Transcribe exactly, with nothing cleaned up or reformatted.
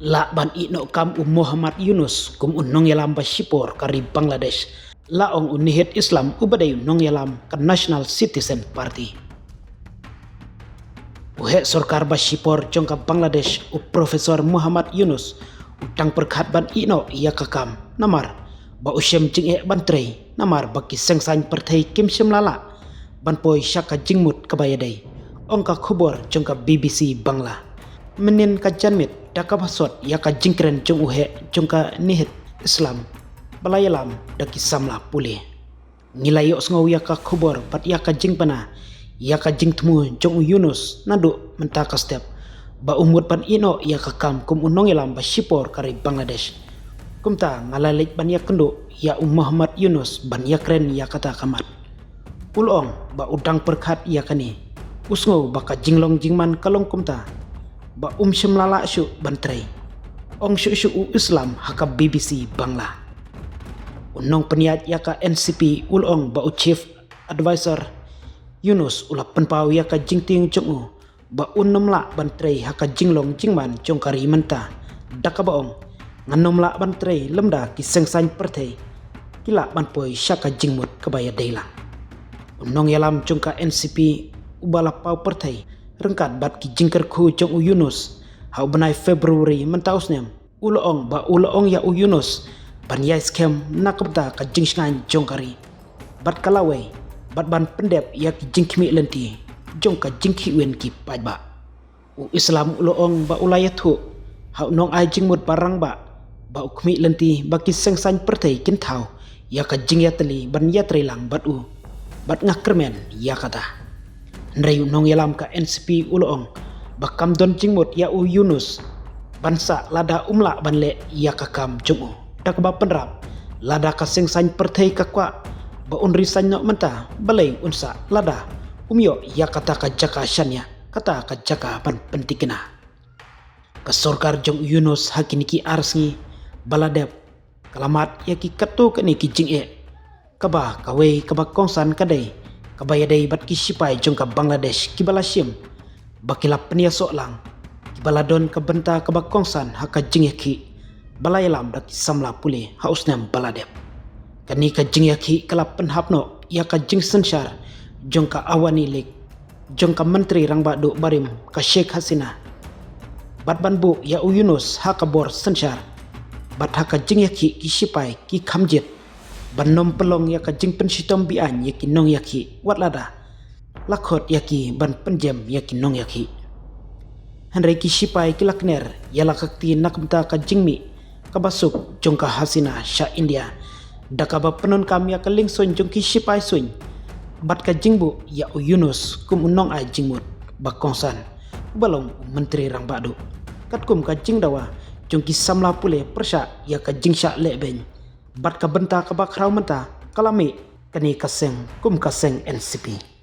Lah ban ïehnoh kam u Muhammad Yunus kum u nongïalam ba shipor ka ri Bangladesh, la ong u Nehad Islam uba dei u nongïalam ka National Citizen Party. U heh sorkar ba shipor jong ka Bangladesh, u Professor Muhammad Yunus, u dang pyrkhat ban ïehnoh ïa ka kam namar ba u shem jingeh ban trei namar ba ki seng saiñ pyrthei kim shym la lah ban poi sha ka jingmut kaba ïadei, ong ka khubor jong ka B B C Bangla. Mynnin ka janmiet da kaba sot ïa ka jingkren jong u heh jong ka Nehad Islam ba la ïalam da ki samla pule. Ngi la ïohsngew ïa ka khubor bad ïa ka jingbna ïa ka jingthmu jong u Yunus naduh mynta ka step ba u mut ban ïehnoh ïa ka kam kum u nongïalam ba shipor ka ri Bangladesh. Kumta nga la leit ban ïakynduh ïa u Muhammad Yunus ban ïakren ïa kata ka mat. U la ong ba u dang pyrkhat ïa kane. U sngew ba ka jinglong jingman ka long kumta ba um shym la lah shuh ban trei, ong shuh shuh u Islam ha ka B B C Bangla. U nongpynïaid ïa ka N C P u la ong ba u Chief Advisor Yunus u la pynpaw ïa ka jingtieng jong u ba un nym lah ban trei ha ka jinglong jingman jong ka ri mynta da kaba ong, ngan nym lah ban trei lymda ki seng saiñ pyrthei ki lah ban poi sha ka jingmut kaba ïadei lang. U nongïalam jong ka N C P uba la paw pyrthei ryngkat bad ki jingkyrkhu jong u Yunus ha u bnai February mynta u snem, u la ong ba u la ong ïa u Yunus ban ïai skhem na ka bynta ka jingshngaiñ jong ka ri bad ka lawei bad ban pyndep ïa ki jingkhmih lynti jong ka jingkhih win ki paidbah. U Islam u la ong ba u la ïathuh ha u nongai jingmut ba rangbah ba u khmih lynti ba ki seng saiñ pyrthei kin thaw ïa ka jingïatylli ban ïatrei lang bad u bad nga kyrmen ïa kata. Hynrei u nongïalam ka N C P u la ong ba kam don jingmut ïa u Yunus ban sah lada um lah ban leh ïa ka kam jong u da kaba pynrap lada ka seng saiñ pyrthei ka kwah ba un resign noh mynta, balei un sah lada um ïoh ïa kata ka jaka shaniah, kata ka jaka ban pyntikna. Ka sorkar jong u Yunus ha kine ki ar sngi ba la dep ka la mad ïa ki katto katne ki jingeh, kaba kawei kaba kongsan ka dei kaba ïadei bad ki shipai jong ka Bangladesh kiba la shim ba ki la pynïasoh lang, kiba la don ka bynta kaba kongsan ha ka jingïakhih ba la ïalam da ki samla pule ha u snem ba la dep. Kane ka jingïakhih ka la pynhap noh ïa ka jingsynshar jong ka Awami League jong ka Myntri Rangbah Duh barim ka Sheikh Hasina bad ban buh ïa u Yunus ha ka bor synshar bad ha ka jingïakhih ki shipai ki kham jied ban nym pynlong ïa ka jingpynshitom beaiñ ïa ki nongïakhih wat lada la khot ïa ki ban pynjem ïa ki nongïakhih. Hynrei ki shipai ki la kner ïa la ka kti na ka bynta ka jingmih kaba suk jong ka Hasina sha India da kaba pyndonkam ïa ka liengsuiñ jong ki shipai suiñ bad ka jingbuh ïa u Yunus kum u nongai jingmut ba kongsan uba long u Myntri Rangbah Duh, katkum ka jingdawa jong ki samla pule pyrshah ïa ka jingshah lehbeiñ bad ka bynta kaba khraw mynta ka la mih kane ka seng kum ka seng N C P.